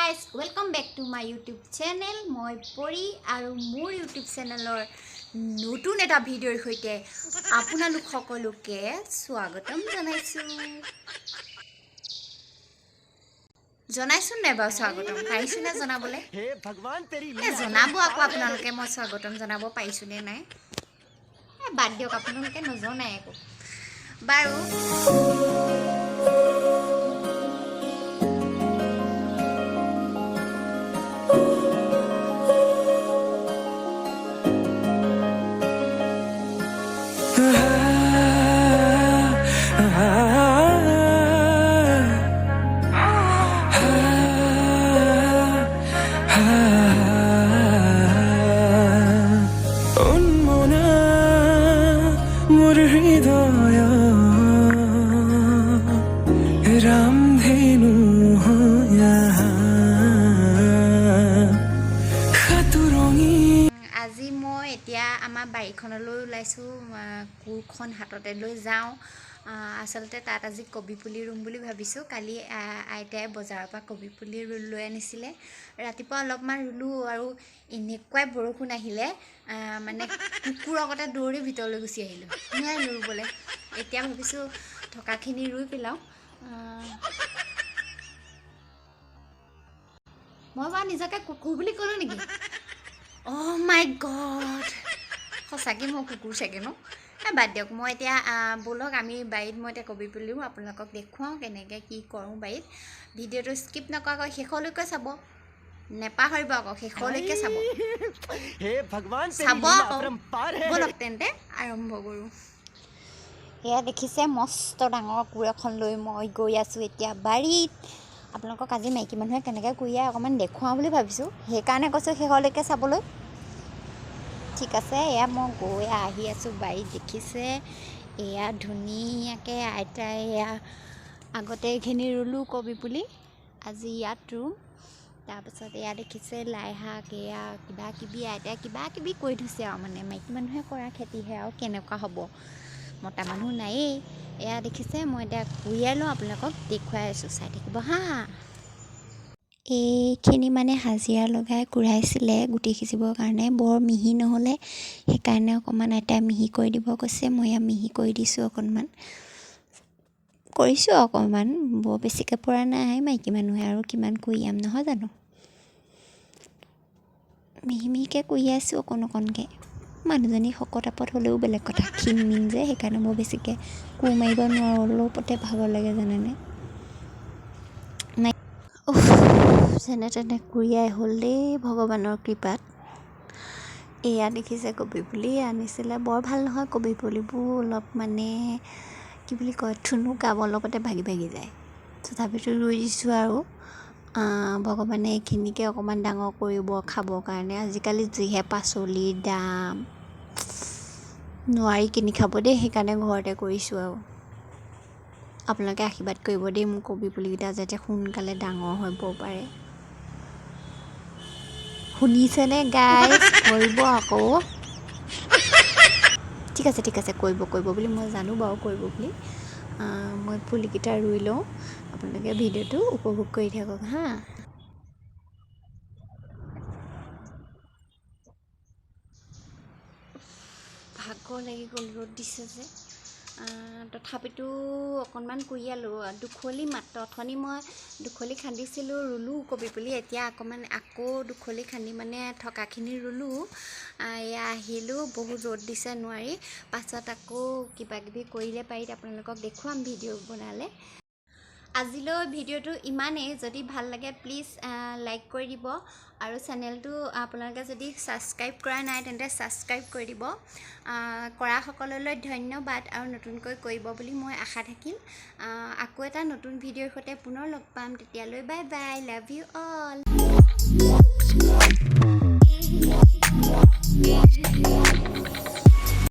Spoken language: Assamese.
Guys, welcome back to my YouTube channel. মই পৰি আৰু মোৰ ইউটিউব চেনেলৰ নতুন এটা ভিডিঅ'ৰ সৈতে আপোনালোক সকলোকে স্বাগতম জনাইছোঁ। জনাইছোঁ নাই বাৰু স্বাগতম? পাৰিছোঁ নে জনাবলৈ? हे भगवान, तेरी এই জনাব আকৌ আপোনালোকে, মই স্বাগতম জনাব পাৰিছোঁনে নাই। এই বাদ দিয়ক, আপোনালোকে নজনাই একো বাৰু। উন্মনা মোৰ হৃদয় ৰামধেনু সাতোৰঙী। আজি মই এতিয়া আমাৰ বাৰীখনলৈ ওলাইছোঁ, কোৰখন হাততে লৈ যাওঁ। আচলতে তাত আজি কবি পুলি ৰুম বুলি ভাবিছোঁ। কালি আইতাই বজাৰৰ পৰা কবি পুলি লৈ আনিছিলে। ৰাতিপুৱা অলপমান ৰুলোঁ আৰু এনেকুৱাই বৰষুণ আহিলে, মানে কুকুৰৰ আগতে দৌৰি ভিতৰলৈ গুচি আহিলোঁ, নোৱাৰিলোঁ ৰুবলৈ। এতিয়া ভাবিছোঁ থকাখিনি ৰুই পেলাওঁ। মই বাৰু নিজকে কুকুৰ বুলি ক'লোঁ নেকি? অ' মাই গড, সঁচাকৈ মই কুকুৰ চাগে ন? এই বাদ দিয়ক। মই এতিয়া ব'লক আমি বাৰীত, মই এতিয়া কবি পুলি ৰুওঁ, আপোনালোকক দেখুৱাওঁ কেনেকৈ কি কৰোঁ বাৰীত। ভিডিঅ'টো স্কিপ নকৰাকৈ শেষলৈকে চাব নেপাহৰিব আকৌ, শেষলৈকে চাব। हे भगवान, तेरी চাব लीला আকৌ। अपरंपार है। ব'লক তেন্তে আৰম্ভ কৰোঁ। এয়া দেখিছে, মস্ত ডাঙৰ কোৰ এখন লৈ মই গৈ আছোঁ এতিয়া বাৰীত। আপোনালোকক আজি মাইকী মানুহে কেনেকৈ কুৰিয়াই অকণমান দেখুৱাওঁ বুলি ভাবিছোঁ, সেইকাৰণে কৈছোঁ শেষলৈকে চাবলৈ। ঠিক আছে, এয়া মই গৈ আহি আছোঁ বাৰীত। দেখিছে, এয়া ধুনীয়াকৈ আইতাই এয়া আগতে এইখিনি ৰুলোঁ কবি পুলি, আজি ইয়াত ৰুম। তাৰপিছত এয়া দেখিছে লাই শাক, এয়া কিবা কিবি আইতাই কিবা কিবি কৰি থৈছে আৰু, মানে মাইকী মানুহে কৰা খেতিহে আৰু কেনেকুৱা হ'ব, মতা মানুহ নায়েই। এয়া দেখিছে, মই এতিয়া কুৰিয়াই লওঁ, আপোনালোকক দেখুৱাই আছোঁ, চাই থাকিব হা। এইখিনি মানে হাজিৰা লগাই কুৰাইছিলে গুটি সিঁচিবৰ কাৰণে, বৰ মিহি নহ'লে, সেইকাৰণে অকণমান আইতাই মিহি কৰি দিব কৈছে। মই ইয়াত মিহি কৰি দিছোঁ, অকণমান কৰিছোঁ, অকণমান, বৰ বেছিকৈ পৰা নাই। মাইকী মানুহে আৰু কিমান কুৰিয়াম, নহয় জানো? মিহি মিহিকৈ কুৰিয়াইছোঁ অকণ অকণকৈ। মানুহজনী শকত আপত হ'লেও বেলেগ কথা, ক্ষীণ মিন যে, সেইকাৰণে বৰ বেছিকৈ কোৰ মাৰিব নোৱাৰোঁ, অলপতে ভাগৰ লাগে জানেনে। উফ, যেনে তেনে কুৰিয়াই হ'ল দেই ভগৱানৰ কৃপাত। এয়া দেখিছে কবি পুলি আনিছিলে, বৰ ভাল নহয় কবি পুলিবোৰ, অলপ মানে কি বুলি কয়, থুনুকা, অলপতে ভাগি ভাগি যায়। তথাপিতো ৰুই দিছোঁ আৰু ভগৱানে এইখিনিকে অকণমান ডাঙৰ কৰিব খাবৰ কাৰণে। আজিকালি যিহে পাচলিৰ দাম, নোৱাৰি কিনি খাব দেই, সেইকাৰণে ঘৰতে কৰিছোঁ আৰু। আপোনালোকে আশীৰ্বাদ কৰিব দেই মোৰ কবি পুলিকেইটা যাতে সোনকালে ডাঙৰ হ'ব পাৰে। শুনিছেনে গাইজ? কৰিব আকৌ। ঠিক আছে, ঠিক আছে, কৰিব কৰিব বুলি মই জানো বাৰু, কৰিব বুলি। মই পুলিকেইটা ৰুই লওঁ, আপোনালোকে ভিডিঅ'টো উপভোগ কৰি থাকক হা। ভাগৰ লাগি গ'ল, ৰ'দ দিছে যে। তথাপিতো অকণমান কুৰিয়ালোঁ দুখলি মাত্ৰ। অথনি মই দুখলি খান্দিছিলোঁ, ৰুলোঁ কবি পুলি। এতিয়া অকণমান আকৌ দুখলি খান্দি মানে থকাখিনি ৰুলোঁ। এয়া আহিলোঁ, বহুত ৰ'দ দিছে, নোৱাৰি। পাছত আকৌ কিবা কিবি কৰিলে পাৰিত আপোনালোকক দেখুৱাম ভিডিঅ' বনালে। আজিলৈ ভিডিঅ'টো ইমানেই। যদি ভাল লাগে প্লিজ লাইক কৰি দিব আৰু চেনেলটো আপোনালোকে যদি ছাবস্ক্ৰাইব কৰা নাই তেন্তে ছাবস্ক্ৰাইব কৰি দিব। কৰাসকললৈ ধন্যবাদ আৰু নতুনকৈ কৰিব বুলি মই আশা থাকিল। আকৌ এটা নতুন ভিডিঅ'ৰ সৈতে পুনৰ লগ পাম, তেতিয়ালৈ bye bye, love you all.